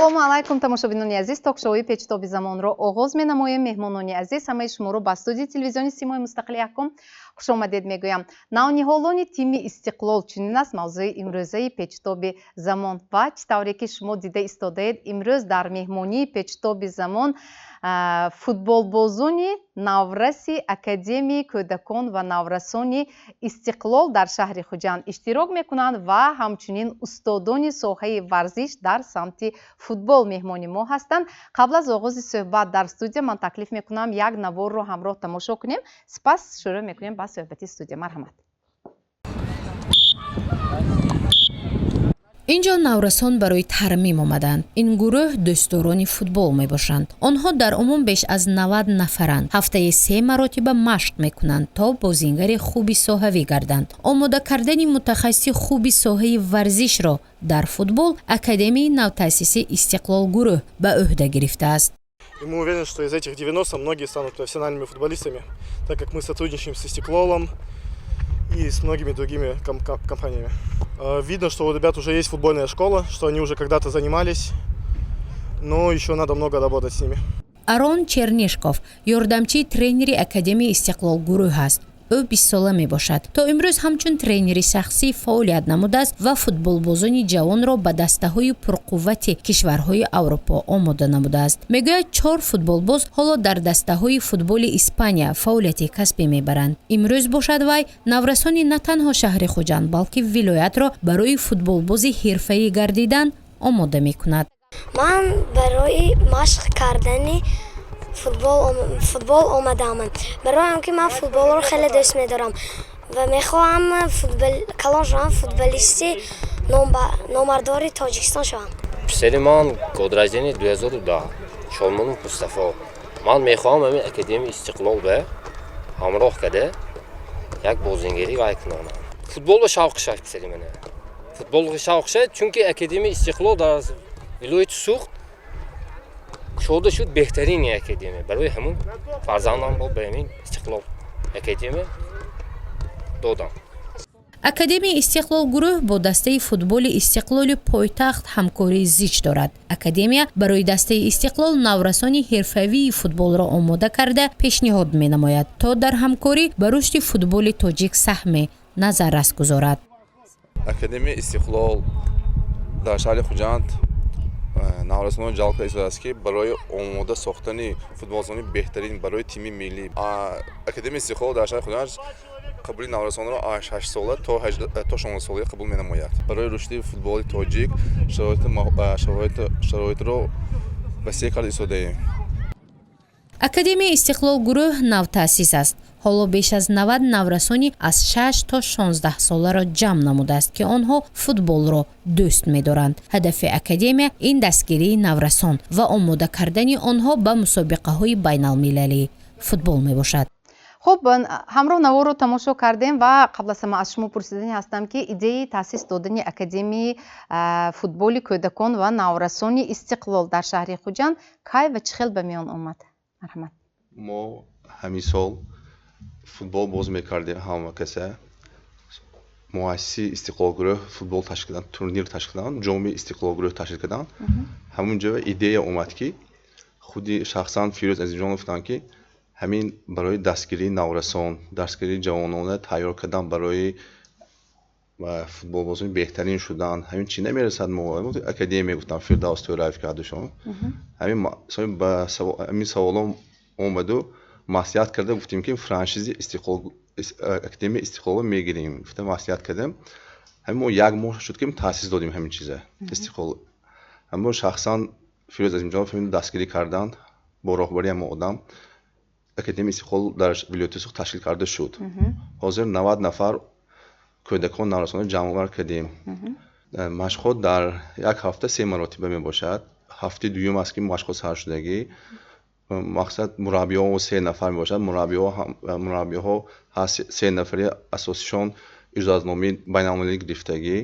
Ассалому алайкум, тамошобинони азиз. Ток-шоуи «Печитоби замонро» оғоз менамоем. Меҳмонони азиз, ҳамаи шуморо ба студияи телевизиони «Симои мустақили якум» хушомадед мегӯям. Навниҳолони тими «Истиқлол» — чунин аст мавзӯи имрӯзаи «Печитоби замон». Ва чӣ тавре ки шумо дида истодаед, имрӯз дар меҳмонии «Печитоби замон» футболбозони навраси Академияи кӯдакон ва наврасони «Истиқлол» дар шаҳри Хуҷанд иштирок мекунанд ва ҳамчунин устодони соҳаи варзиш дар самти футбол меҳмони мо ҳастанд. Қабл аз оғози суҳбат дар студия ман таклиф мекунам, як наворро ҳамроҳ тамошо кунем, сипас шурӯъ мекунем ба суҳбати студия. Марҳамат. Ин ҷо наврасон барои тармим омаданд. Ин гурӯҳ дӯстдорони футбол мебошанд. Онҳо дар умум беш аз 90 нафаранд. Ҳафтаи се маротиба машқ мекунанд, то бозингари хуби соҳавӣ гарданд. Омода кардани мутахассиси хуби соҳаи варзишро дар футбол Академияи навтаъсиси «Истиқлол» гурӯҳ ба ӯҳда гирифтааст. И мы уверены, что из этих 90 многие станут профессиональными футболистами, так как мы сотрудничаем с «Истиклолом» и с многими другими компаниями. Видно, что у ребят уже есть футбольная школа, что они уже когда-то занимались, но еще надо много работать с ними. Арон Чернишков ёрдамчии тренери Академияи «Истиқлол» гурӯҳ аст. Ӯ 20-сола мебошад. То имрӯз ҳамчун тренери шахсӣ фаъолият намудааст ва футболбозони ҷавонро ба дастаҳои пурқуввати кишварҳои Аврупо омода намудааст. Мегӯяд, чор футболбоз ҳоло дар дастаҳои футболи Испания фаъолияти касбӣ мебаранд. Имрӯз бошад, вай наврасони на танҳо шаҳри Хуҷанд, балки вилоятро барои футболбози ҳирфаӣ гардидан омода мекунад. Ман барои машқ кардани футбол омадаам, барои он ки ман футболро хеле дӯст медорам ва мехоҳам калон шавам, футболисти номардори Тоҷикистон шавам. Писари ман год рождения 2010, Шолмонов Мустафо. Ман мехоҳам ҳамин Академияи «Истиқлол» ба ҳамроҳ карда, як бозингарӣ вай кунонам. Футболро шавқ шавд писари мана, футболро шавқ шавд, чунки Академияи «Истиқлол» дар вилояти Суғд кушода шуд, беҳтарини академия. Барои ҳамун фарзандамро ба ҳамин «Истиқлол» академия додам. Академияи «Истиқлол» гурӯҳ бо дастаи футболи «Истиқлоли» пойтахт ҳамкории зич дорад. Академия барои дастаи «Истиқлол» наврасони ҳирфавии футболро омода карда пешниҳод менамояд, то дар ҳамкорӣ ба рушди футболи тоҷик саҳме назаррас гузорад. Академияи «Истиқлол» дар шаҳри Хуҷанд наврасонро ҷалб карда истодааст, ки барои омода сохтани футболзони беҳтарин барои тими миллӣ. Академияи «Истиқлол» дар шаҳри Хуҷанд қабули наврасонро аз 6-сола то 16-солагӣ қабул менамояд. Барои рушди футболи тоҷик шароитро васеъ карда истодаем. Академияи «Истиқлол» гурӯҳ навтаъсис аст. Ҳоло беш аз 90 наврасони аз 6 то 16-соларо ҷамъ намудааст, ки онҳо футболро дӯст медоранд. Ҳадафи академия ин дастгирии наврасон ва омода кардани онҳо ба мусобиқаҳои байналмилалии футбол мебошад. Хуб, ҳамроҳ наворро тамошо кардем ва қабл аз ҳама аз шумо пурсидани ҳастам, ки идеяи таъсис додани Академияи футболи кӯдакон ва наврасони «Истиқлол» дар шаҳри Хуҷанд кай ва чӣ хел ба миён омад? Марҳамат. Мо ҳамин сол футбол боз мекардем. Ҳама каса муассиси «Истиқлол» гурӯҳ футбол ташкил карданд, турнир ташкил карданд, Ҷоми «Истиқлол» гурӯҳ ташкил карданд. Ҳамун ҷо идея омад, ки худи шахсан Фирӯз Азимҷонов гуфтанд, ки ҳамин барои дастгирии наврасон, дастгирии ҷавонона тайёр кардан барои футболбозони беҳтарин шудан, ҳамин чӣ намерасад, мо академия гуфтам. Фирдавс Тӯраев кардушон ҳамин саволом омаду маслиҳат карда гуфтем, ки франшизи «Истиқлол», Академияи «Истиқлолро» мегирем гуфта маслиҳат кардем. Ҳамин мо як моҳ шуд, ки таъсис додем ҳамин чиза, «Истиқлол». Ҳамо шахсан Фирӯз Азимҷонов ҳамин дастгирӣ карданд. Бо роҳбарии ҳамон одам Академияи «Истиқлол» дар вилояти Суғд ташкил карда шуд. Ҳозир 90 нафар кӯдакон, наврасонро ҷамъовар кардем. Машқҳо дар як ҳафта се маротиба мебошад. Ҳафтаи дуюм аст, ки машқҳо сар шудагӣ. Мақсад, мураббиҳо се нафар мебошад. Мураббиҳо ҳаст се нафари асосишон иҷозатномаи байналмилалӣ гирифтагӣ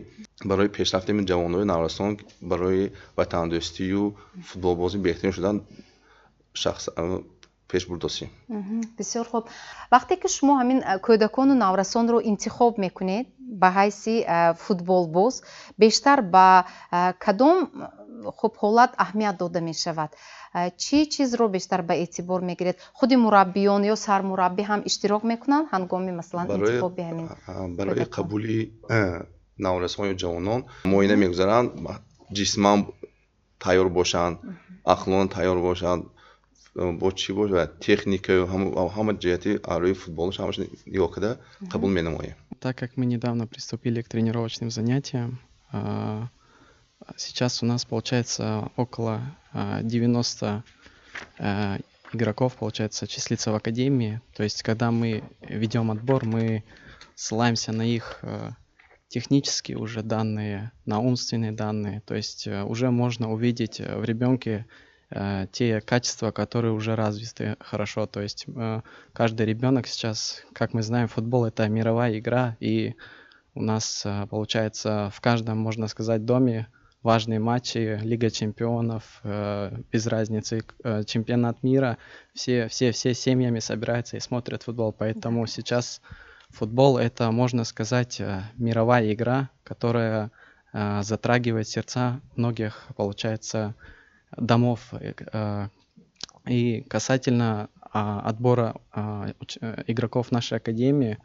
барои пешрафти ҷавонони наврасон, барои ватандӯстию футболбози беҳтарин шудан шахс пеш бурдосем. Бисёр хуб. Вақте ки шумо ҳамин кӯдакону наврасонро интихоб мекунед ба ҳайси футболбоз, бештар ба кадом хуб ҳолат аҳамият дода мешавад? Чӣ чизро бештар ба эътибор мегиред? Худи мураббиён ё сармураббӣ ҳам иштирок мекунанд ҳангоми, масалан, интихоби ҳамин? Барои қабули наврасон ё ҷавонон муоина мегузаранд, ҷисман тайёр бошанд, ақлон тайёр бошанд, бо чӣ бошад, техникаю ҳама ҷиҳати рӯи футболаш ҳамааш нигоҳ карда қабул менамоем. Так как мы недавно приступили к тренировочным занятиям, сейчас у нас получается около 90 игроков, получается, числится в академии. То есть, когда мы ведем отбор, мы ссылаемся на их технические уже данные, на умственные данные. То есть уже можно увидеть в ребенке те качества, которые уже развиты хорошо. То есть каждый ребенок сейчас, как мы знаем, футбол — это мировая игра, и у нас, получается, в каждом, можно сказать, доме важные матчи, Лига чемпионов, без разницы, чемпионат мира, все, все, все семьями собираются и смотрят футбол. Поэтому сейчас футбол — это, можно сказать, мировая игра, которая затрагивает сердца многих, получается, домов. И касательно отбора игроков нашей академии,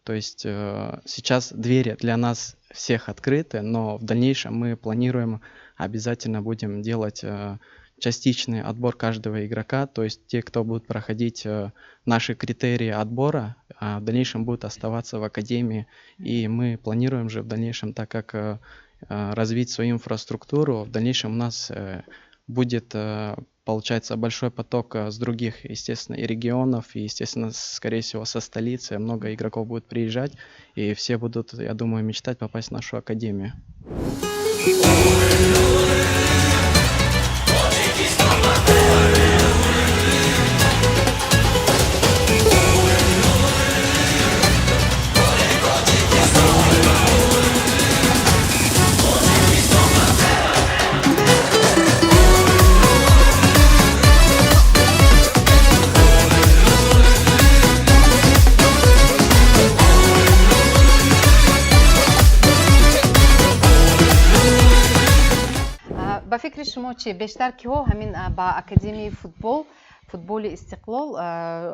то есть сейчас двери для нас всех открыты, но в дальнейшем мы планируем, обязательно будем делать частичный отбор каждого игрока, то есть те, кто будут проходить наши критерии отбора, в дальнейшем будут оставаться в академии. И мы планируем же в дальнейшем, так как развить свою инфраструктуру, в дальнейшем у нас будет, получается, большой поток с других, естественно, и регионов, и, естественно, скорее всего, со столицы. Много игроков будет приезжать, и все будут, я думаю, мечтать попасть в нашу академию. Ба фикри шумо чӣ, бештар киҳо ҳамин ба академияи футбол, футболи Истиқлол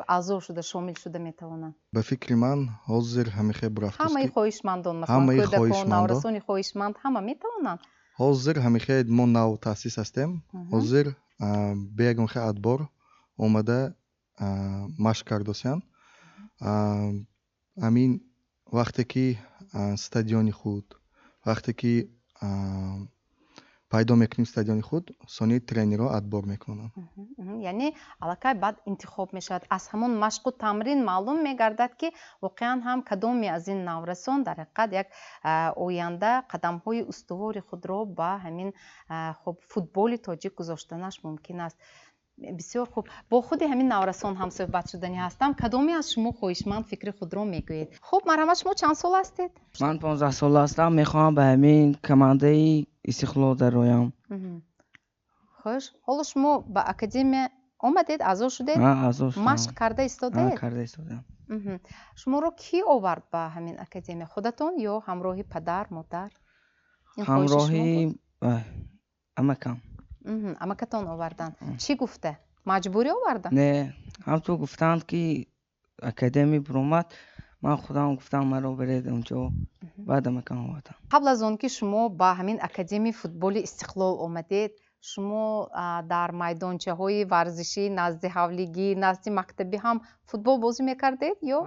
аъзо шуда, шомил шуда метавонанд? Ба фикри ман, ҳозир ҳамихе бурафт. Ҳамаи хоҳишмандон, масалан, кӯдакон, наврасони хоҳишманд ҳама метавонанд? Ҳозир ҳамихе мо нав таъсис ҳастем, ҳозир бе ягонхе отбор омада машқ кардосиянд. Ҳамин вақте ки стадиони худ, вақте ки пайдо мекунем стадиони худ, сони тренерҳо отбор мекунанд. Яъне аллакай баъд интихоб мешавад, аз ҳамон машқу тамрин маълум мегардад, ки воқеан ҳам кадоме аз ин наврасон дар ҳақиқат як оянда қадамҳои устувори худро ба ҳамин хуб футболи тоҷик гузоштанаш мумкин аст. Бисёр хуб, бо худи ҳамин наврасон ҳам суҳбат шуданӣ ҳастам. Кадоме аз шумо хоҳишманд, фикри худро мегӯед? Хуб, марҳамат, шумо чанд сола ҳастед? Ман 15 сола ҳастам, мехоҳам ба ҳамин командаи Истиқлол дароям. Хуш, ҳоло шумо ба академия омадед, аъзо шудед? Аъзо. Машқ карда истодаед? Карда истодаам. Шуморо кӣ овард ба ҳамин академия, худатон ё ҳамроҳи падар, модар? Ҳамроҳи амакам. Амакатон оварданд. Чӣ гуфта, маҷбурӣ оварданд? Не, ҳамту гуфтанд, ки академия буромад. Ман худам гуфтам, маро беред онҷо, баъд амакам овардам. Қабл аз он ки шумо ба ҳамин академияи футболи Истиқлол омадед, шумо дар майдончаҳои варзишӣ назди ҳавлигӣ, назди мактабӣ ҳам футбол бозӣ мекардед ё?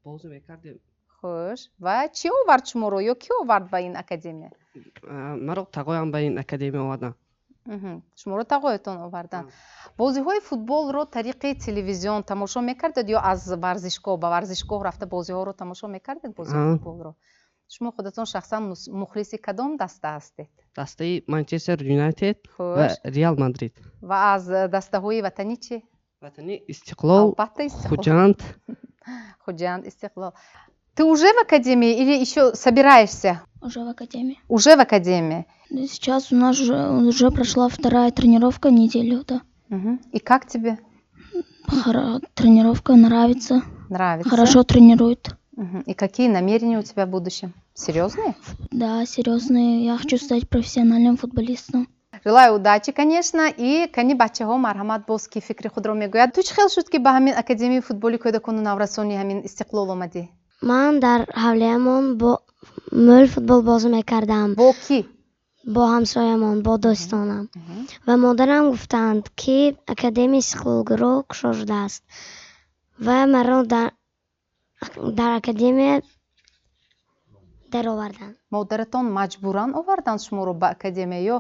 Бозӣ мекардем. Хуш, ва чӣ овард шуморо ё кӣ овард ба ин академия? Маро тағоям ба ин академия оварданд. Шуморо тағоятон оварданд. Бозиҳои футболро тариқи телевизион тамошо мекардед ё аз варзишгоҳ, ба варзишгоҳ рафта бозиҳоро тамошо мекардед, бозиҳои футболро? Шумо худатон шахсан мухлиси кадом даста ҳастед? Дастаи Манчестер Юнайтед ва Реал Мадрид. Ва аз дастаҳои ватанӣ чӣ? Ватанӣ Истиқлол, Хуҷанд. Хуҷанд, Истиқлол. Ты уже в академии или еще собираешься? Уже в академии. Уже в академии. Сейчас у нас уже прошла вторая тренировка, неделю, да. И как тебе? Тренировка нравится. Нравится. Хорошо тренирует. И какие намерения у тебя в будущем? Серьезные? Да, серьезные. Я хочу стать профессиональным футболистом. Желаю удачи, конечно. И кани, бачаҳо, марҳамат, боз ки фикри худро мегӯяд? Ту чӣ хел шуд, ки ба ҳамин академияи футболи кӯдакону наврасони ҳамин Истиқлол омадӣ? Ман дар ҳавлиямон бо мӯл футбол бозӣ мекардам. Бо кӣ? Бо ҳамсоямон, бо дӯстонам. Ва модарам гуфтанд, ки академияи Истиқлолгурӯҳ кушода шудааст ва маро дар академия дароварданд. Модаратон маҷбуран оварданд шуморо ба академия ё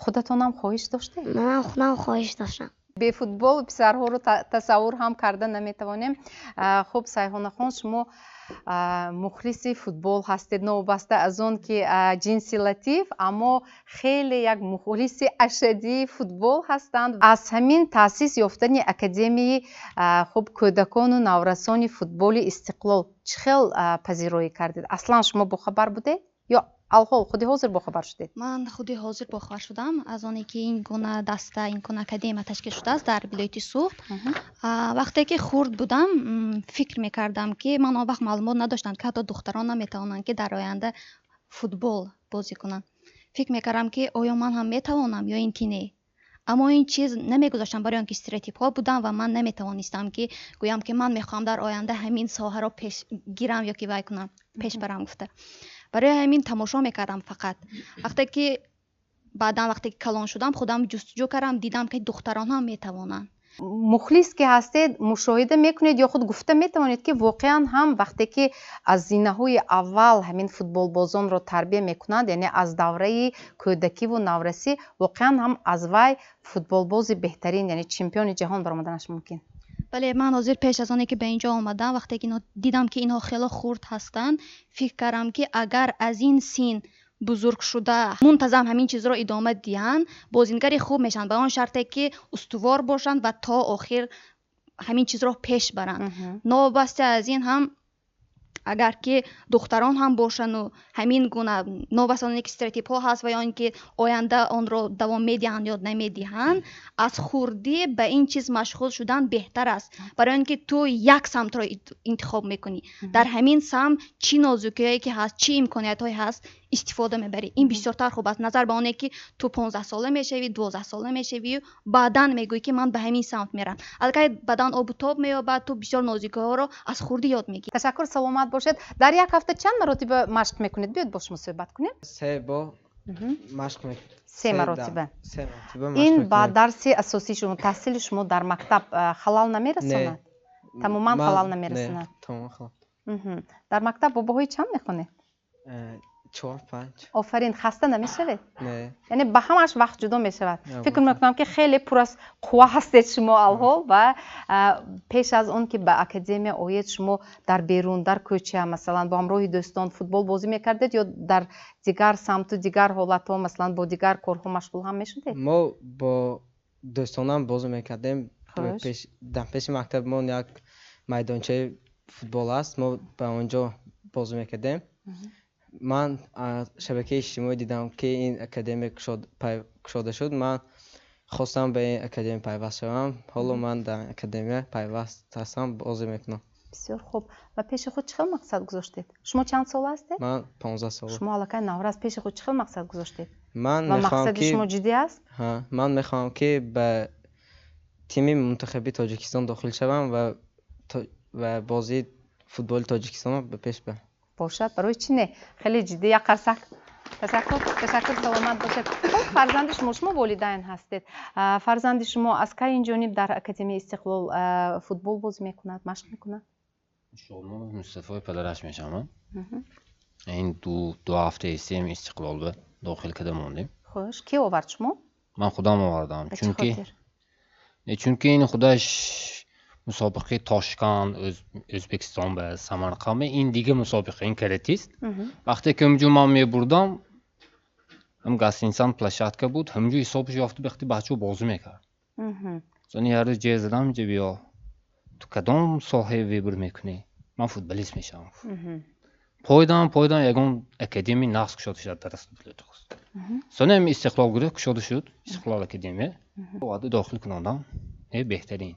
худатонам хоҳиш доштед? Манам худам хоҳиш доштам. Бефутбол писарҳоро тасаввур ҳам карда наметавонем. Хуб, Сайҳонахон, шумо мухлиси футбол ҳастед, новобаста аз он ки ҷинси латиф, аммо хеле як мухлиси ашаддии футбол ҳастанд. Аз ҳамин таъсис ёфтани академияи, хуб, кӯдакону наврасони футболи Истиқлол чӣ хел пазироӣ кардед? Аслан шумо бохабар будед ё алҳол худи ҳозир бохабар шудед? Ман худи ҳозир бохабар шудам аз оне, ки ин гуна даста, ин гуна академия ташкил шудааст дар вилояти Суғд. Вақте ки хурд будам, фикр мекардам, ки ман он вақт маълумот надоштам, ки ҳатто духтарон наметавонанд, ки дар оянда футбол бозӣ кунанд. Фикр мекардам, ки оё ман ҳам метавонам ё ин ки не. Аммо ин чиз намегузоштам, барои он ки стереотипҳо буданд ва ман наметавонистам, ки гӯям, ки ман мехоҳам дар оянда ҳамин соҳаро пеш гирам ё ки вай кунам, пеш барам гуфта. Барои ҳамин тамошо мекардам фақат. Вақте ки баъдан, вақте ки калон шудам, худам ҷустуҷӯ кардам, дидам, ки духтарон ҳам метавонанд. Мухлис ки ҳастед, мушоҳида мекунед ё худ гуфта метавонед, ки воқеан ҳам вақте ки аз зинаҳои аввал ҳамин футболбозонро тарбия мекунанд, яъне аз давраи кӯдакиву наврасӣ, воқеан ҳам аз вай футболбози беҳтарин, яъне чемпиони ҷаҳон баромаданаш мумкин? Бале, ман ҳозир пеш аз оне ки ба ин ҷо омадам, вақте ки дидам, ки инҳо хело хурд ҳастанд, фикр кардам, ки агар аз ин син бузург шуда мунтазам ҳамин чизро идома диҳанд, бозингари хуб мешаванд, ба он шарте ки устувор бошанд ва то охир ҳамин чизро пеш баранд. Новобаста аз ин ҳам, агар ки духтарон ҳам бошану ҳамин гуна, новобаста аз оне ки стереотипҳо ҳаст ва ё ин ки оянда онро давом медиҳанд ё намедиҳанд, аз хурдӣ ба ин чиз машғул шудан беҳтар аст, барои он ки ту як самтро интихоб мекунӣ, дар ҳамин самт чӣ нозукиҳое ки ҳаст, чӣ имкониятҳое ҳаст, истифода мебарӣ. Ин бисёртар хуб аст назар ба оне ки ту 15-сола мешавӣ, 12-сола мешавию баъдан мегӯӣ, ки ман ба ҳамин самт мерам. Аллакай бадан обу тоб меёбад, ту бисёр нозукиҳоро аз хурдӣ ёд мегирӣ. Ташаккур, саломат бошед. Дар як ҳафта чанд маротиба машқ мекунед? Биёед, бо шумо суҳбат кунем. Се бор машқ. Се маротиба. Се маротиба. Ин ба дарси асосии шумо, таҳсили шумо дар мактаб халал намерасонад? Тамоман халал намерасонад? Дар мактаб бо баҳои чанд мехонед? Чор, панҷ. Офарин, хаста намешавед? Не. Яъне ба ҳамаш вақт ҷудо мешавад. Фикр мекунам, ки хеле пур аз қувва ҳастед шумо алҳол. Ва пеш аз он ки ба академия оед, шумо дар берун, дар кӯча, масалан, бо ҳамроҳи дӯстон футбол бозӣ мекардед ё дар дигар самту дигар ҳолатҳо, масалан, бо дигар корҳо машғул ҳам мешудед? Мо бо дӯстонам бозӣ мекардем. Дар пеши мактабмон як майдончаи футбол аст, мо ба он ҷо бозӣ мекардем. Ман аз шабакаи иҷтимоӣ дидам, ки ин академия кушода шуд. Ман хостам ба ин академия пайваст шавам. Ҳоло ман дар академия пайваст ҳастам, бозӣ мекунам. Бисёр хуб. Ва пеши худ чӣ хел мақсад гузоштед? Шумо чанд сола ҳастед? Ман 15 сола. Шумо аллакай наврас. Пеши худ чӣ хел мақсад гузоштед? Ман ва мехоҳам мақсади ки шумо ҷиддӣ аст? Ҳа, ман мехоҳам, ки ба тими мунтахаби Тоҷикистон дохил шавам ва бозии футболи Тоҷикистонро ба пеш барам. Бошад, барои чӣ не? Хеле ҷиддӣ, як қарсак. Ташаккур, ташаккур, саломат бошед. Хуб, фарзанди шумо, шумо волидайн ҳастед, фарзанди шумо аз кай ин ҷониб дар академияи Истиқлол футбол бозӣ мекунад, машқ мекунад? Шодмонов Мустафои падараш мешавам. Ин ду ҳафта истем, Истиқлолба дохил карда мондем. Хуш, ки овард, шумо? Ман худам овардам. Ба чӣ Чунки хотир? Не, чунки ин худаш мусобиқаи Тошканд, Ӯзбекистон ба Самарқанд, ин дига мусобиқа, ин каратист. Вақте ки ҳамҷо ман мебурдам, ҳам гостиница площадка буд, ҳамҷо ҳисобш ёфта, бахти бачаҳо бозӣ мекард. Сони як рӯз ҷер задам: ҷа биё, ту кадом соҳаи выбор мекунӣ? Ман футболист мешавам. Пойдам, пойдам, ягон академия нағз кушода шуд дар сони ҳами Истиқлол гурӯҳ кушода шуд, Истиқлол академия оварда дохил кунондам. Беҳтарин,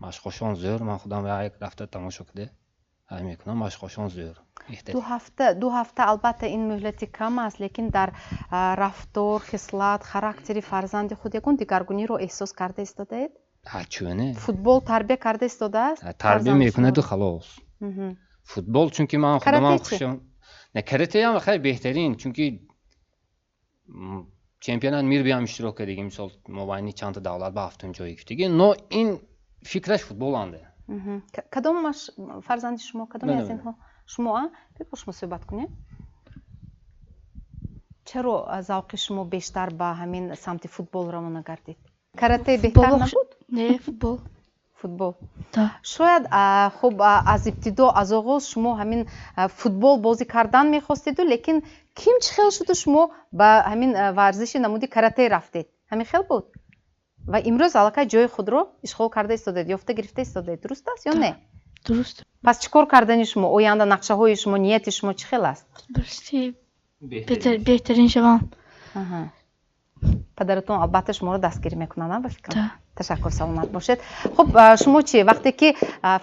машқошон зӯр, ман худам як рафта тамошо карда. Ҳай мекунам, машқҳошон зӯр. 2 ҳафта албатта, ин муҳлати кам аст, лекин дар рафтор, хислат, характери фарзанди худ ягон дигаргуниро эҳсос карда истодаед? Чӯне? Футбол тарбия карда истодааст? Тарбия мекунаду халос. Футбол, чунки ман худамам хушам. Каратеам хеле беҳтарин, чунки чемпионат мир биам иштирок кардагӣ, мисол, мобайни чандта давлат ба ҳафтум ҷой гирифтагӣ, но ин фикраш футболанде. Кадомаш фарзанди шумо, кадоме аз инҳо? Шумо, а бо шумо суҳбат кунем. Чаро завқи шумо бештар ба ҳамин самти футбол равона гардид? Карате беҳтар набуд? Не, футбол. Футбол шояд. Хуб, аз ибтидо, аз оғоз шумо ҳамин футбол бозӣ кардан мехостеду, лекин ким чӣ хел шуду, шумо ба ҳамин варзиши намуди карате рафтед? Ҳамин хел буд ва имрӯз аллакай ҷои худро ишғол карда истодаед, ёфта гирифта истодаед. Дуруст аст ё не? Дуруст. Пас чӣ кор кардани шумо, оянда нақшаҳои шумо, нияти шумо чӣ хел аст? Беҳтарин шавам. Падаратон албатта шуморо дастгирӣ мекунанд, ба фикрам. Ташаккур, саломат бошед. Хуб, шумо чӣ, вақте ки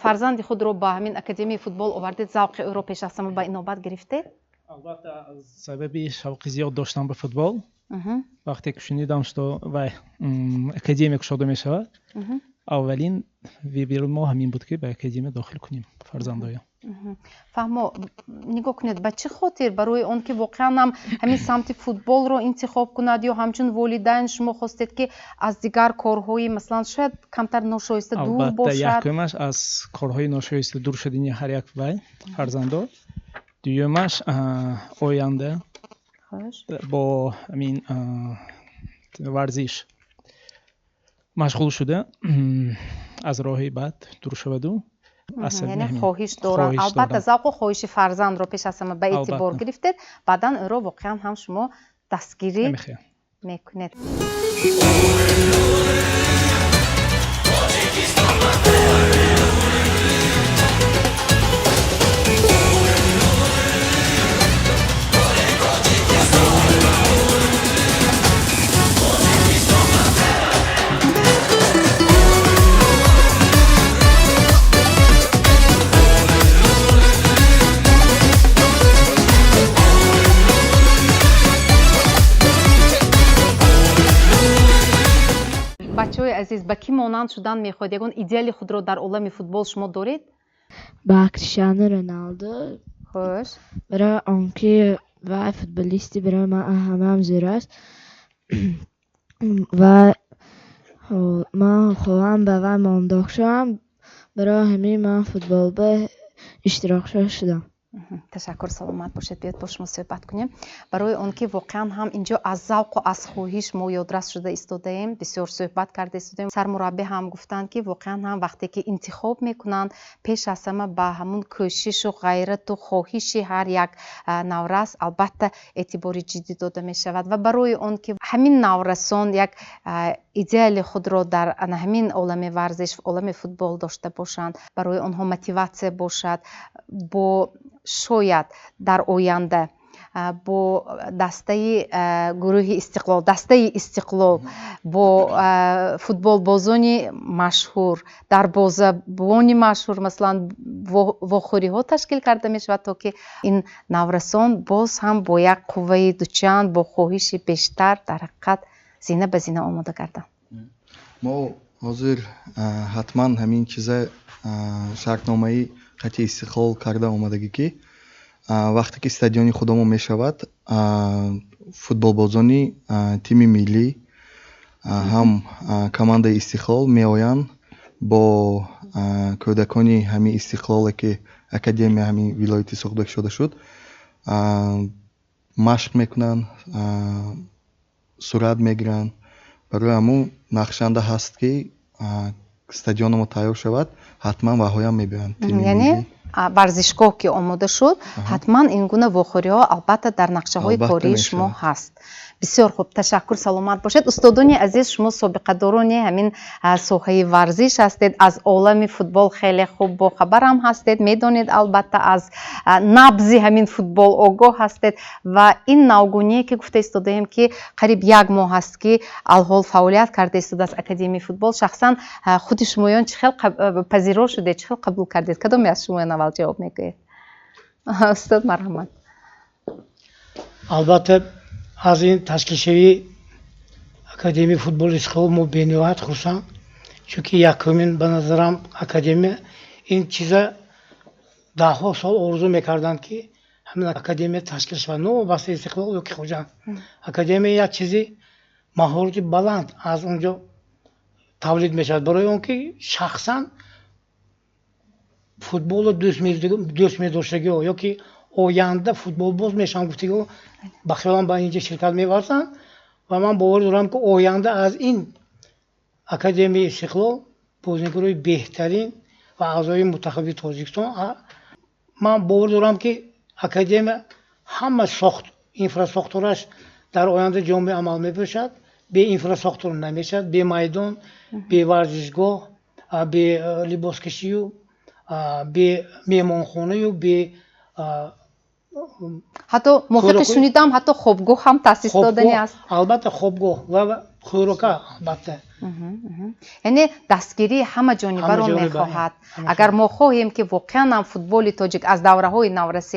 фарзанди худро ба ҳамин академияи футбол овардед, завқи ӯро пеш аз ҳама ба инобат гирифтед? Албатта, аз сабаби шавқи зиёд доштам ба футбол, вақте ки шунидам, что вай академия кушода мешавад, аввалин выбори мо ҳамин буд, ки ба академия дохил кунем фарзандоя. Фаҳмо, нигоҳ кунед, ба чӣ хотир? Барои он ки воқеан ҳам ҳамин самти футболро интихоб кунад ё ҳамчун волидайн шумо хостед, ки аз дигар корҳои, масалан, шояд камтар ношоиста дур бошад? Якумаш, аз корҳои ношоиста дур шудани ҳар як вай фарзандо, дуюмаш, оянда бо ҳамин варзиш машғул шуда, аз роҳи бад дур шаваду. Яъне хоҳиш доранд, албатта, завқу хоҳиши фарзандро пеш аз ҳама ба эътибор гирифтед, баъдан ӯро воқеан ҳам шумо дастгирӣ мекунед. Бачаҳои азиз, ба кӣ монанд шудан мехоҳед? Ягон идеали худро дар олами футбол шумо доред? Ба Криштиану Роналду. Барои он ки вай футболисти барои ман ҳамаам зӯр аст ва ман хоҳам ба вай мондоқ шавам. Барои ҳамин ман футболба иштирокшо шудам. Ташаккур, саломат бошед. Биёед, бо шумо суҳбат кунем, барои он ки воқеан ҳам инҷо аз завқу аз хоҳиш мо ёдрас шуда истодаем, бисёр суҳбат карда истодаем. Сармураббӣ ҳам гуфтанд, ки воқеан ҳам вақте ки интихоб мекунанд, пеш аз ҳама ба ҳамун кӯшишу ғайрату хоҳиши ҳар як наврас албатта эътибори ҷиддӣ дода мешавад. Ва барои он ки ҳамин наврасон як идеали худро дар ана ҳамин олами варзиш, олами футбол дошта бошанд, барои онҳо мотиватсия бошад, бо шояд дар оянда бо дастаи гурӯҳи Истиқлол, дастаи Истиқлол, бо футболбозони машҳур, дарбозабони машҳур, масалан, вохӯриҳо ташкил карда мешавад, то ки ин наврасон боз ҳам бо як қувваи дучанд, бо хоҳиши бештар, дар ҳақиқат зина ба зина омода гарданд. Мо ҳозир ҳатман ҳамин чиза шартномаи қатъи Истиқлол карда омадагӣ, ки вақте ки стадиони худамон мешавад, футболбозони тими миллӣ ҳам командаи Истиқлол меоянд, бо кӯдакони ҳамин Истиқлоле, ки академия ҳамин вилояти Суғд кушода шуд, машқ мекунанд, сурат мегиранд. Барои ҳамун нақшанда ҳаст, ки стадионамо тайёр шавад, ҳатман ваҳоям мебиёянд. Яъне варзишгоҳ ки омода шуд, ҳатман ин гуна вохӯриҳо албатта дар нақшаҳои кории шумо ҳаст. Бисёр хуб, ташаккур, саломат бошед. Устодони азиз, шумо собиқадорони ҳамин соҳаи варзиш ҳастед, аз олами футбол хеле хуб бохабарам ҳастед, медонед, албатта, аз набзи ҳамин футбол огоҳ ҳастед. Ва ин навгуние, ки гуфта истодаем, ки қариб як моҳ аст, ки алҳол фаъолият карда истодааст академияи футбол, шахсан худи шумоён чӣ хел пазиро шудед, чӣ хел қабул кардед? Кадоме аз шумоён аввал? Аввал ҷавоб мегӯед, устод, марҳамат. Албатта, аз ин ташкилшавии Академияи футболи Истиқлол мо бениҳоят хурсанд, чунки якумин, ба назарам, академия ин чиза даҳҳо сол орзу мекарданд, ки ҳамин академия ташкил шавад, новобаста Истиқлол ё ки Хуҷанд. Академия як чизи маҳорати баланд аз он ҷо тавлид мешавад, барои он ки шахсан футболро дӯст медоштагиҳо ё ки оянда футболбоз мешаванд гуфтагиҳо, ба хиёлам, ба инҷа ширкат меварзанд. Ва ман бовар дорам, ки оянда аз ин Академияи Истиқлол бозигарои беҳтарин ва аъзои мунтахаби Тоҷикистон. Ман бовар дорам, ки академия ҳама сохт, инфрасохтораш дар оянда ҷомеи амал мебошад. Бе инфрасохтор намешавад, бе майдон, бе варзишгоҳ, бе либоскашию, бе меҳмонхонаю, бе Ҳатто мувофиқи шунидам, ҳатто хобгоҳ ҳам таъсис додани аст. Албатта, хобгоҳ ва хӯрока, албатта. Яъне дастгирии ҳама ҷонибаро мехоҳад. Агар мо хоҳем, ки воқеан ҳам футболи тоҷик аз давраҳои наврасӣ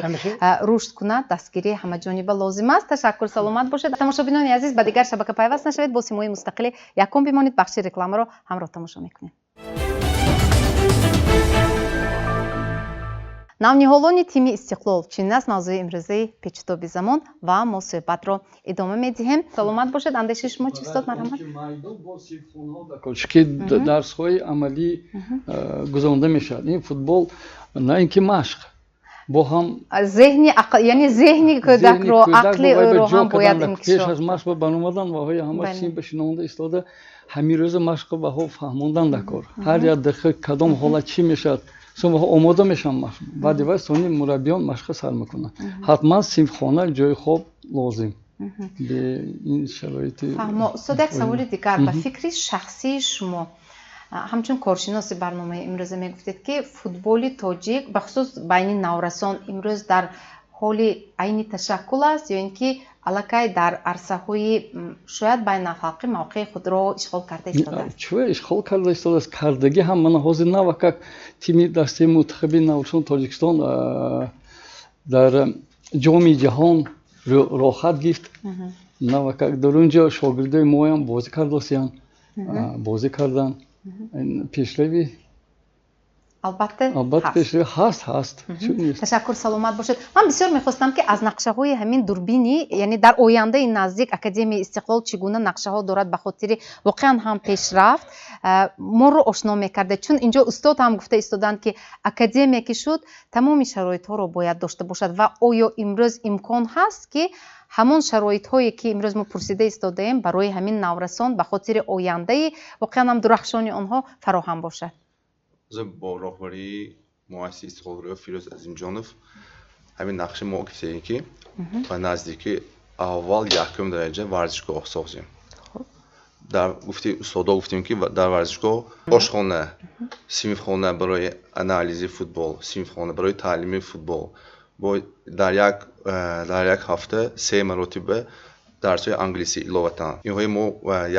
рушд кунад, дастгирии ҳамаҷониба лозим аст. Ташаккур, саломат бошед. Тамошобинони азиз, ба дигар шабака пайваст нашавед, бо симои мустақили якум бимонед. Бахши рекламаро ҳамроҳ тамошо мекунем. Навниҳолони тими Истиқлол, чунин аст мавзӯи имрӯзаи Печутоби замон ва мо суҳбатро идома медиҳем. Саломат бошед. Андешаи шумо чи, устод, марҳамат? Ки дарсҳои амалӣ гузаронда мешавад. Ин футбол на ин ки машқ, бо ҳам зеҳни, яъне зеҳни кӯдакро, ақли ӯро ҳам бояд инкишоф. Пеш аз машқ баромадан ваҳои ҳама синф шинонда истода, ҳамин рӯза машқро баҳо фаҳмондан дар кор, ҳар як дақиқа кадом ҳолат чӣ мешавад. Сонҳо омода мешаванд машқ, баъди вай сони мураббиён машқро сар мекунанд. Ҳатман синфхона, ҷои хоб лозим. Бе ин шароити Фаҳмо, устод. Як саволи дигар: ба фикри шахсии шумо, ҳамчун коршиноси барномаи имрӯза, мегуфтед, ки футболи тоҷик, бахусус байни наврасон, имрӯз дар ҳоли айни ташаккул аст ё ин ки аллакай дар арсаҳои шояд байналхалқӣ мавқеи худро ишғол карда истодааст? Чӯ, ишғол карда истодааст, кардагӣ ҳам. Мана ҳозир навакак тими дастаи мунтахаби наврасон Тоҷикистон дар Ҷоми ҷаҳон роҳат гирифт. Навакак дар он ҷо шогирдои моям бозӣ кардосиянд, бозӣ карданд. Пешравӣ Албатта. Албатта, пешравӣ ҳаст, ҳаст. Ташаккур, саломат бошед. Ман бисёр мехостам, ки аз нақшаҳои ҳамин дурбинӣ, яъне дар ояндаи наздик Академияи Истиқлол чӣ гуна нақшаҳо дорад ба хотири воқеан ҳам пешрафт, моро ошно мекардед, чун инҷо устод ҳам гуфта истоданд, ки академия ки шуд, тамоми шароитҳоро бояд дошта бошад. Ва оё имрӯз имкон ҳаст, ки ҳамон шароитҳое, ки имрӯз мо пурсида истодаем, барои ҳамин наврасон ба хотири ояндаи воқеан ҳам дурахшони онҳо фароҳам бошад? Бо роҳбарии муассиси Истиқлолгӯё Фирӯз Азимҷонов ҳамин нақши мо гуфтем, ки ба наздикӣ аввал якум дараҷа варзишгоҳ созем. Дар гуфти устодо гуфтем, ки дар варзишгоҳ ошхона, синфхона барои анализи футбол, синфхона барои таълими футбол, бо дар як ҳафта се маротиба дарсҳои англисӣ иловатан. Инҳои мо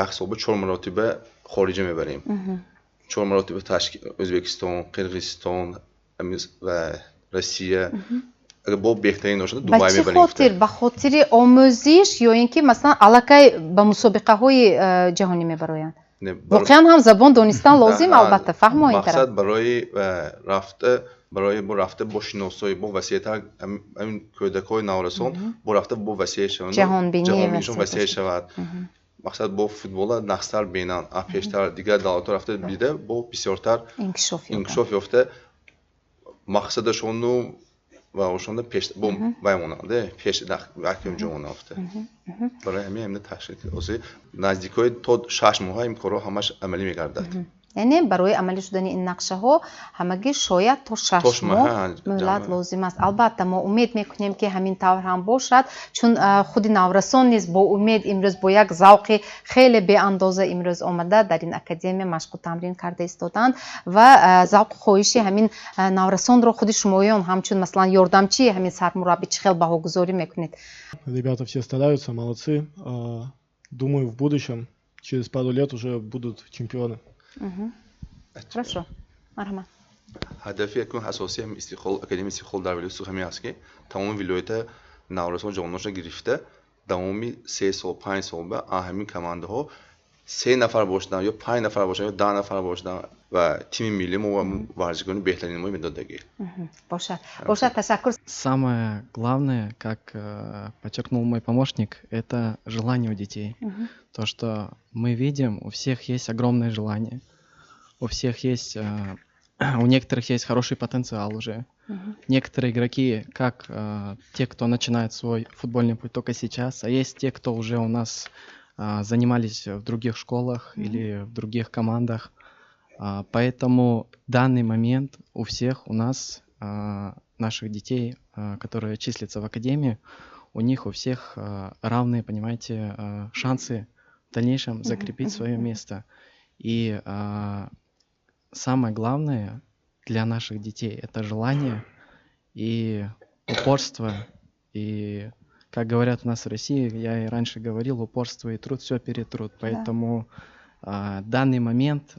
як сол ба чор маротиба хориҷа мебарем, чор маротиба Ӯзбекистон, Қирғизистон ва Россия, бо беҳтарин дошта Дубай мебарем. Хотир ба хотири омӯзиш ё ин ки масалан аллакай ба мусобиқаҳои ҷаҳонӣ мебароянд? Воқеан ҳам забон донистан лозим, албатта, фаҳмо ин тараф. Мақсад барои рафта, барои бо рафта, бо шиносоӣ, бо васеътар, ҳамин кӯдакҳои наврасон бо рафта, бо васеъ шаванд, ҷаҳонбинишон васеъ шавад. Мақсад бо футбола нақстар бинанд, а пештар дигар давлатҳо рафта дида, бо бисёртар инкишоф ёфта, мақсадашону ва ошонда пеш бо вай монанд, пеш якум ҷо монанд. Барои ҳамин ҳамина ташкил ҳозир наздикҳои то 6 моҳа ин корҳо ҳамаш амалӣ мегардад. Яъне барои амалӣ шудани ин нақшаҳо ҳамагӣ шояд то 6 моҳ муҳлат лозим аст. Албатта, мо умед мекунем, ки ҳамин тавр ҳам бошад, чун худи наврасон низ бо умед имрӯз, бо як завқи хеле беандоза имрӯз омада дар ин академия машқу тамрин карда истоданд. Ва завқу хоҳиши ҳамин наврасонро худи шумоён ҳамчун масалан ёрдамчии ҳамин сармураббӣ чӣ хел баҳогузорӣ мекунед? Ребята все стараются, молодцы. Думаю, в будущем, через пару лет, уже будут чемпионы. Хорошо, марҳамат. Ҳадафи якум асосии ҳамин Истиқлол, академияи Истиқлол дар вилояти Суғд ҳамин аст, ки тамоми вилоята наврасон, ҷавононашро гирифта, давоми 3 сол, 5 сол ба ҳамин командаҳо се нафар бошаданд ё панҷ нафар бошанд ё 10 нафар бошаданд ва тими миллӣ мо ва варзишгарони беҳтарини мо медодагӣ. Бошад, бошад, ташаккур. Самое главное, как подчеркнул мой помощник, это желание у детей. То, что мы видим, у всех есть огромное желание, у всех есть, у некоторых есть хороший потенциал уже. Некоторые игроки, как те, кто начинает свой футбольный путь только сейчас, а есть те, кто уже у нас занимались в других школах или в других командах. Поэтому данный момент у всех у нас, наших детей, которые числятся в академии, у них у всех равные, понимаете, шансы в дальнейшем закрепить свое место. И самое главное для наших детей – это желание и упорство. И, как говорят у нас в России, я и раньше говорил, упорство и труд все перетрут. Поэтому данный момент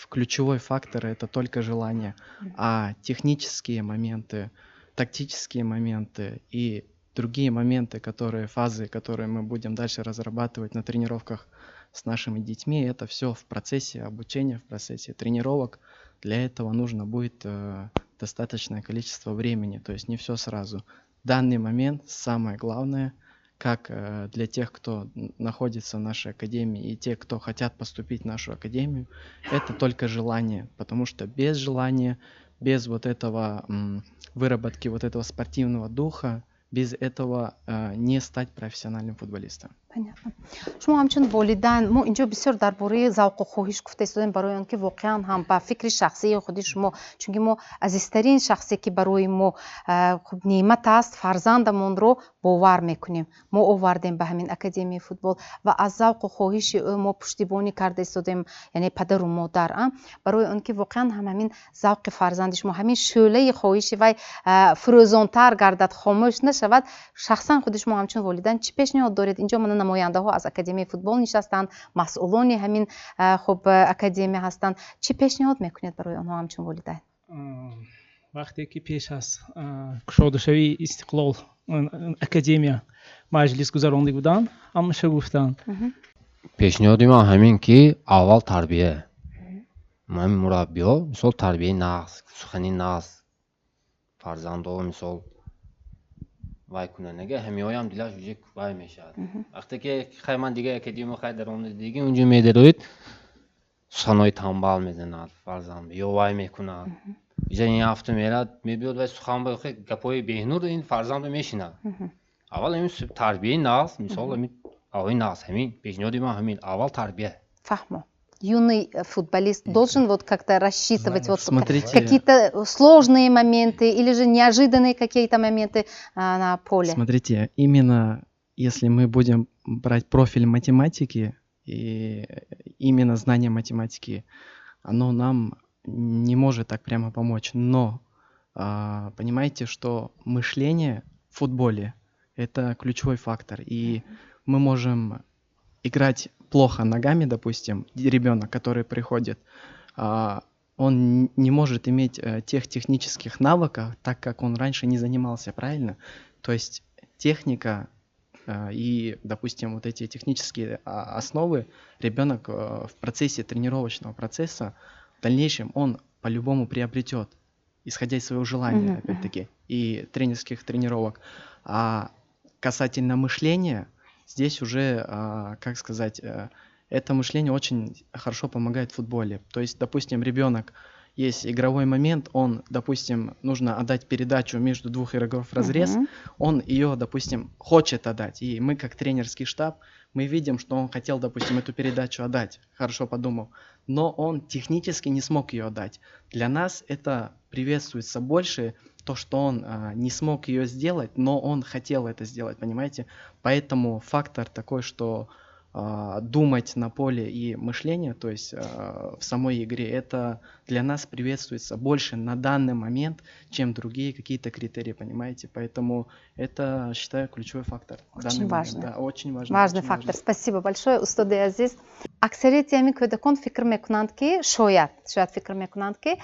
ключевой фактор – это только желание. А технические моменты, тактические моменты и другие моменты, которые, фазы, которые мы будем дальше разрабатывать на тренировках с нашими детьми, это все в процессе обучения, в процессе тренировок. Для этого нужно будет достаточное количество времени, то есть не все сразу. В данный момент самое главное, как для тех, кто находится в нашей академии, и те, кто хотят поступить в нашу академию, это только желание, потому что без желания, без вот этого выработки вот этого спортивного духа, без этого не стать профессиональным футболистом. Понятно. Шумо ҳамчун волидайн, мо инҷо бисёр дар бораи завқу хоҳиш гуфта истодем, барои он ки воқеан ҳам ба фикри шахсии худи шумо, чунки мо азизтарин шахсе, ки барои мо хуб неъмат аст, фарзандамонро бовар мекунем, мо овардем ба ҳамин академияи футбол ва аз завқу хоҳиши ӯ мо пуштибонӣ карда истодем, яъне падару модар, барои он ки воқеан ҳам ҳамин завқи фарзанди шумо, ҳамин шӯълаи хоҳиши вай фурӯзонтар гардад, хомӯш нашавад. Шахсан худи шумо ҳамчун волидайн чӣ пешниҳод доред? Инҷо мана намояндаҳо аз академияи футбол нишастанд, масъулони ҳамин хуб академия ҳастанд. Чӣ пешниҳод мекунед барои онҳо ҳамчун волидайн? Вақте ки пеш аз кушодашавии Истиқлол академия маҷлис гузаронда буданд, ҳамаша гуфтанд. Пешниҳоди ман ҳамин, ки аввал тарбия, ҳамин мураббиҳо, мисол, тарбияи нағз, сухани нағз фарзандо, мисол, вай кунанд, ҳамиҳоям дилаш уже вай мешавад. Вақте ки хай ман дига академия хай даромада диги, унҷо медароид, суханҳои тамбал мезанад фарзанд ё вай мекунад. Иҷа ин ҳафта мерад, мебиёд, вай сухан гапҳои беҳнур ин фарзандо мешинад. Аввал ҳамин тарбияи нағз, мисол, ҳамин аввали нағз, ҳамин пешниҳоди ман ҳамин: аввал тарбия. Фаҳмо, юный футболист должен вот как-то рассчитывать вот Смотрите, какие-то сложные моменты или же неожиданные какие-то моменты на поле. Смотрите, именно если мы будем брать профиль математики и именно знание математики, оно нам не может так прямо помочь. Но понимаете, что мышление в футболе – это ключевой фактор. И мы можем играть плохо ногами, допустим, ребенок, который приходит, он не может иметь тех технических навыков, так как он раньше не занимался, правильно? То есть техника и, допустим, вот эти технические основы ребенок в процессе тренировочного процесса в дальнейшем он по-любому приобретет, исходя из своего желания, опять-таки, и тренерских тренировок. А касательно мышления, здесь уже, как сказать, это мышление очень хорошо помогает в футболе. То есть, допустим, ребенок, есть игровой момент, он, допустим, нужно отдать передачу между двух игроков в разрез, он ее, допустим, хочет отдать. И мы, как тренерский штаб, мы видим, что он хотел, допустим, эту передачу отдать, хорошо подумал, но он технически не смог ее отдать. Для нас это приветствуется больше, то, что он не смог ее сделать, но он хотел это сделать, понимаете? Поэтому фактор такой, что думать на поле и мышление, то есть в самой игре, это для нас приветствуется больше на данный момент, чем другие какие-то критерии, понимаете? Поэтому это, считаю, ключевой фактор. Очень важно. Да, очень важный. Важный очень фактор. Важный. Спасибо большое, устоди азиз. Аксарияти ҳамин кӯдакон фикр мекунанд, ки шояд фикр мекунанд, ки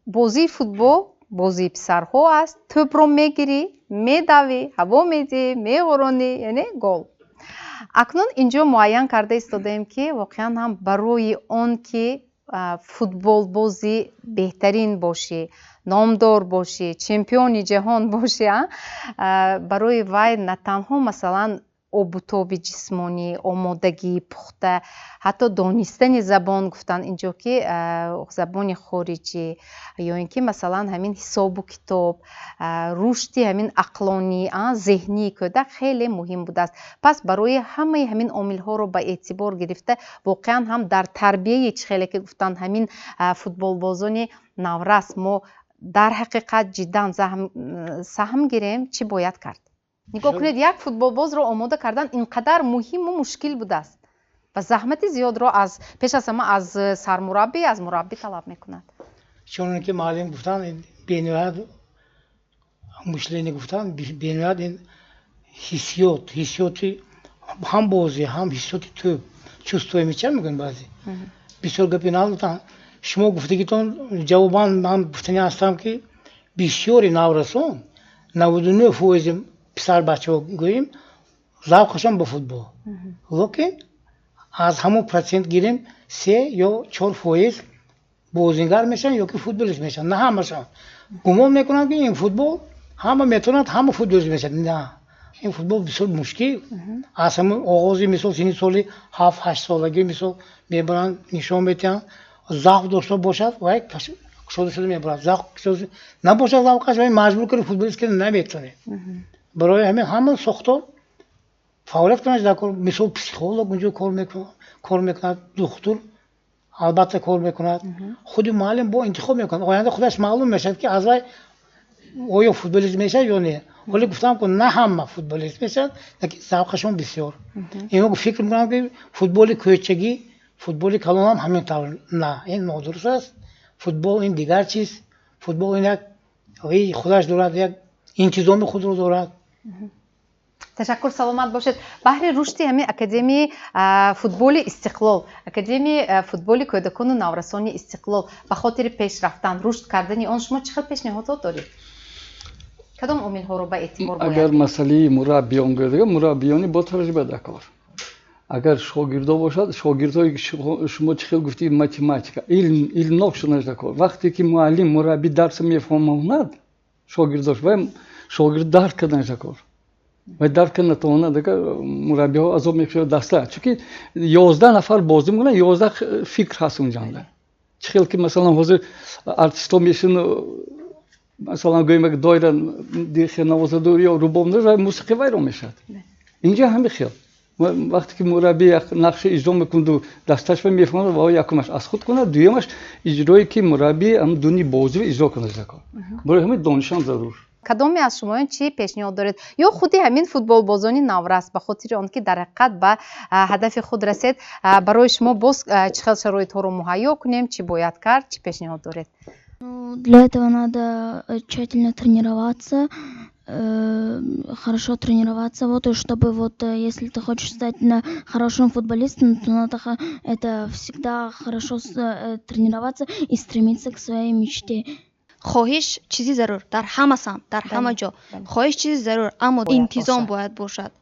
Бозии футбол бозии писарҳо аст. Тӯбро мегирӣ, медавӣ, ҳаво медиҳӣ, меғуронӣ, яъне гол. Акнун инҷо муайян карда истодаем, ки воқеан ҳам барои он ки футболбози беҳтарин бошӣ, номдор бошӣ, чемпиони ҷаҳон бошӣ, барои вай на танҳо, масалан, обутоби ҷисмонӣ, омодагии пухта, ҳатто донистани забон, гуфтанд инҷо ки забони хориҷӣ, ё ин ки, масалан, ҳамин ҳисобу китоб, рушди ҳамин ақлонӣ, зеҳнии кӯдак хеле муҳим будааст. Пас барои ҳамаи ҳамин омилҳоро ба эътибор гирифта, воқеан ҳам дар тарбияи, чӣ хеле ки гуфтанд, ҳамин футболбозони наврас мо дар ҳақиқат ҷиддан саҳм гирем, чӣ бояд кард? Нигоҳ кунед, як футболбозро омода кардан ин қадар муҳиму мушкил будааст ва заҳмати зиёдро аз пеш аз ҳама аз сармураббӣ, аз мураббӣ талаб мекунад. Чуноне ки муаллим гуфтанд, бениҳоят мышление гуфтанд, бениҳоят ин ҳиссиёт, ҳиссиёти ҳам бозӣ, ҳам ҳиссиёти тӯб, чувствои мяча мегӯянд баъзе. Бисёр гапи нав гуфтанд. Шумо гуфтагитон ҷавобан ман гуфтани ҳастам, ки бисёри наврасон, 99% писарбачаҳо гӯем, завқашон ба футбол, лекин аз ҳамон процент гирем, 3 ё 4% бозингар мешаванд ё ки футболист мешаванд. На ҳамашон. Гумон мекунанд, ки ин футбол ҳама метавонад, ҳама футболист мешавад. На, ин футбол бисёр мушкил. Аз ҳамон оғози, мисол, синни соли 7-8 солагӣ, мисол, мебаранд, нишон медиҳанд. Завқ дошта бошад, вай кушода шуда мебарад. Завқ набошад, завқаш, вай маҷбур кунед футболист кунед наметавонед. Барои ҳамин ҳама сохтор фаъолият кунад дар кор. Мисол, психолог унҷо кор мекунад, духтур албатта кор мекунад, худи муаллим бо интихоб мекунад. Оянда худаш маълум мешавад, ки аз вай оё футболист мешавад ё не. Ҳоле гуфтам, ки на ҳама футболист мешавад, лекин завқашон бисёр. Ино фикр мекунам, ки футболи кӯчагӣ, футболи калонам ҳамин тавр. На, ин нодуруст аст. Футбол ин дигар чиз. Футбол ин як худаш дорад, як интизоми худро дорад. Ташаккур, саломат бошед. Баҳри рушди ҳамин академияи футболи Истиқлол, академияи футболи кӯдакону наврасони Истиқлол, ба хотири пеш рафтан, рушд кардани он шумо чӣ хел пешниҳодот доред? Кадом омилҳоро ба эътибор бояд? Агар масъалаи мураббиён гӯяд, мураббиёни бо таҷриба дар кор. Агар шогирдо бошад, шогирдҳое шумо чӣ хел гуфтӣ, математика, илм, илмнок шуданаш дар кор. Вақте ки муаллим, мураббӣ дарса мефаҳмонад шогирдош, вай шогирд дарк карданаш дар кор. Вай дарк карда натавонад, агар мураббиҳо азоб мекушад даста, чунки 11 нафар бозӣ мекунанд, 11 фикр ҳаст унҷанда. Чӣ хел ки, масалан, ҳозир артистҳо мешин, масалан, гӯем, як доира навозаду ё рубоб, мусиқӣ вайрон мешавад. Инҷа ҳамин хел, вақте ки мураббӣ нақша иҷро мекунаду дасташ мефаҳмад, ва якумаш аз худ кунад, дуюмаш иҷрое ки мураббӣ дуни бозиро иҷро кунад дар кор. Барои ҳамин донишам зарур. Кадоме аз шумоён чӣ пешниҳод доред ё худи ҳамин футболбозони наврас, ба хотири он ки дар ҳақиқат ба ҳадафи худ расед, барои шумо боз чӣ хел шароитҳоро муҳайё кунем, чӣ бояд кард, чӣ пешниҳод доред? Для этого надо тщательно тренироваться, хорошо тренироваться, вот, и чтобы вот, если ты хочешь стать на хорошим футболистом, то надо это всегда хорошо тренироваться и стремиться к своей мечте. Хоҳиш чизи зарур дар ҳама самт, дар ҳама ҷо хоҳиш чизи зарур, аммо интизом бояд бошад.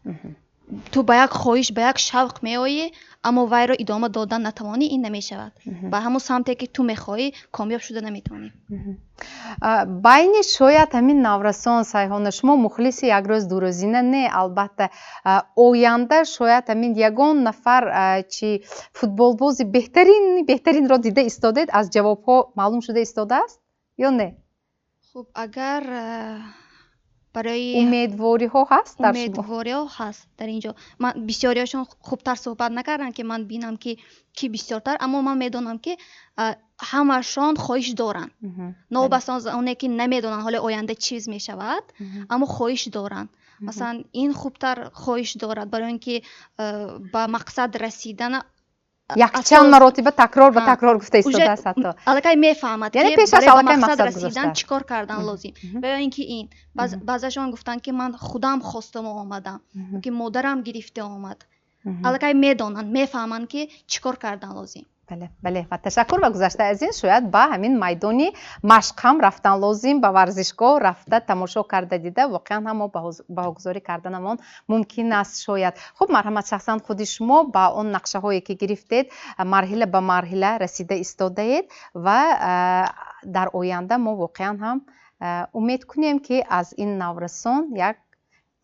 Ту ба як хоҳиш, ба як шавқ меоӣ, аммо вайро идома додан натавонӣ, ин намешавад. Ба ҳамон самте ки ту мехоҳӣ, комёб шуда наметавонӣ. Байни шояд ҳамин наврасон, Сайҳона, шумо мухлиси як рӯз дурӯзина не, албатта, оянда шояд ҳамин ягон нафар чи футболбози беҳтарин, беҳтаринро дида истодед, аз ҷавобҳо маълум шуда истодааст ё не? Хуб, агар барои Умедвориҳо ҳаст дар шумо? Умедвориҳо ҳаст дар ин ҷо. Ман бисёриҳошон хубтар суҳбат накардам, ки ман бинам, ки кӣ бисёртар, аммо ман медонам, ки ҳамашон хоҳиш доранд, новобаста аз оне ки намедонанд ҳоле оянда чиз мешавад, аммо хоҳиш доранд. Масалан, ин хубтар хоҳиш дорад, барои он ки ба мақсад расидана якчанд маротиба такрор ба такрор гуфта истодааст ҳатто. Аллакай мефаҳмад, яъне пеш аз аллакай мақсад расидан чӣ кор кардан лозим. Ва ё ин ки ин баъзашон гуфтанд, ки ман худам хостаму омадам, ки модарам гирифта омад. Аллакай медонанд, мефаҳманд, ки чӣ кор кардан лозим. Бале, бале, ва ташаккур. Ва гузашта аз ин, шояд ба ҳамин майдони машқ ҳам рафтан лозим, ба варзишгоҳ рафта тамошо карда дида, воқеан ҳам мо баҳогузорӣ карданамон мумкин аст шояд. Хуб, марҳамат, шахсан худи шумо ба он нақшаҳое ки гирифтед, марҳила ба марҳила расида истодаед ва дар оянда мо воқеан ҳам умед кунем, ки аз ин наврасон як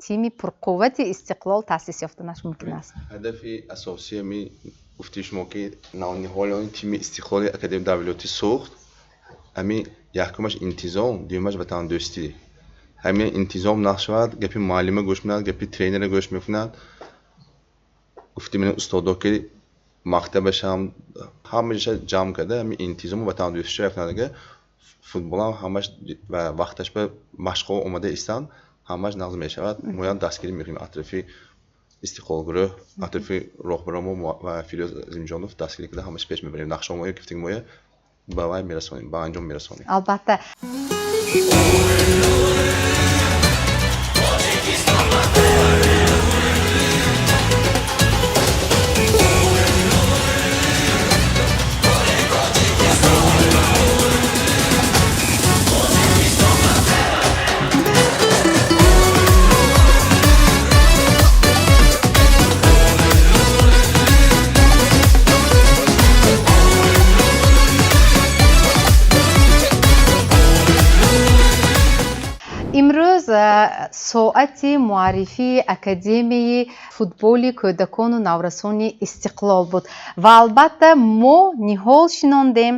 тими пурқуввати Истиқлол таъсис ёфтанаш мумкин аст. Ҳадафи асосии ми гуфти шумо, ки навниҳолони тими Истиқлоли академия дар вилояти Суғд, ҳамин якумаш интизом, дуюмаш ватандӯстӣ. Ҳамин интизом нақш шавад, гапи муаллима гӯш мекунад, гапи тренера гӯш мекунад. Гуфти ман устодо, ки мактабашам ҳамаша ҷамъ карда, ҳамин интизому ватандӯстиша якунад, футболам ҳамаш ва вақташ ба машқҳо омода истанд, ҳамаш нағз мешавад. Моям дастгирӣ мекунем атрофи Истиқлолгурӯҳ, атрофи роҳбаромо ва Фирӯз Азимҷонов дастгирӣ карда, ҳамаш пеш мебарем. Нақшаҳои гуфтагимоя ба вай мерасонем, ба анҷом мерасонем. Албатта. Имрӯз соати муаррифии Академияи футболи кӯдакону наврасони Истиқлол буд ва албатта мо ниҳол шинондем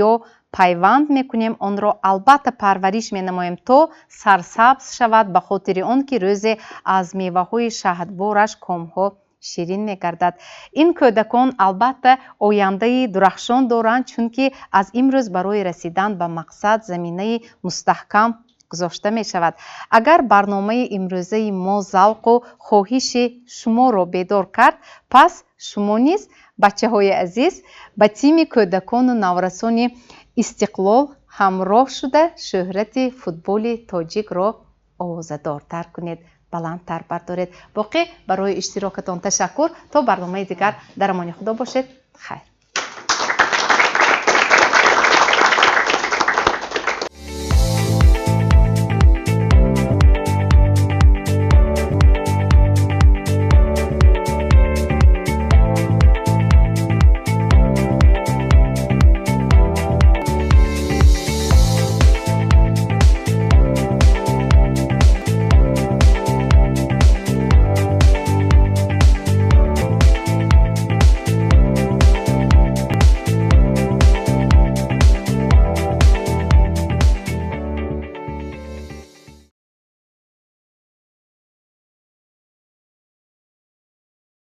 ё пайванд мекунем, онро албатта парвариш менамоем, то сарсабз шавад, ба хотири он ки рӯзе аз меваҳои шаҳдбораш комҳо ширин мегардад. Ин кӯдакон албатта ояндаи дурахшон доранд, чунки аз имрӯз барои расидан ба мақсад заминаи мустаҳкам гузошта мешавад. Агар барномаи имрӯзаи мо завқу хоҳиши шуморо бедор кард, пас шумо низ, бачаҳои азиз, ба тими кӯдакону наврасони Истиқлол ҳамроҳ шуда, шӯҳрати футболи тоҷикро овозадортар кунед, баландтар бардоред. Боқӣ барои иштирокатон ташаккур. То барномаи дигар дар амони Худо бошед. Хайр.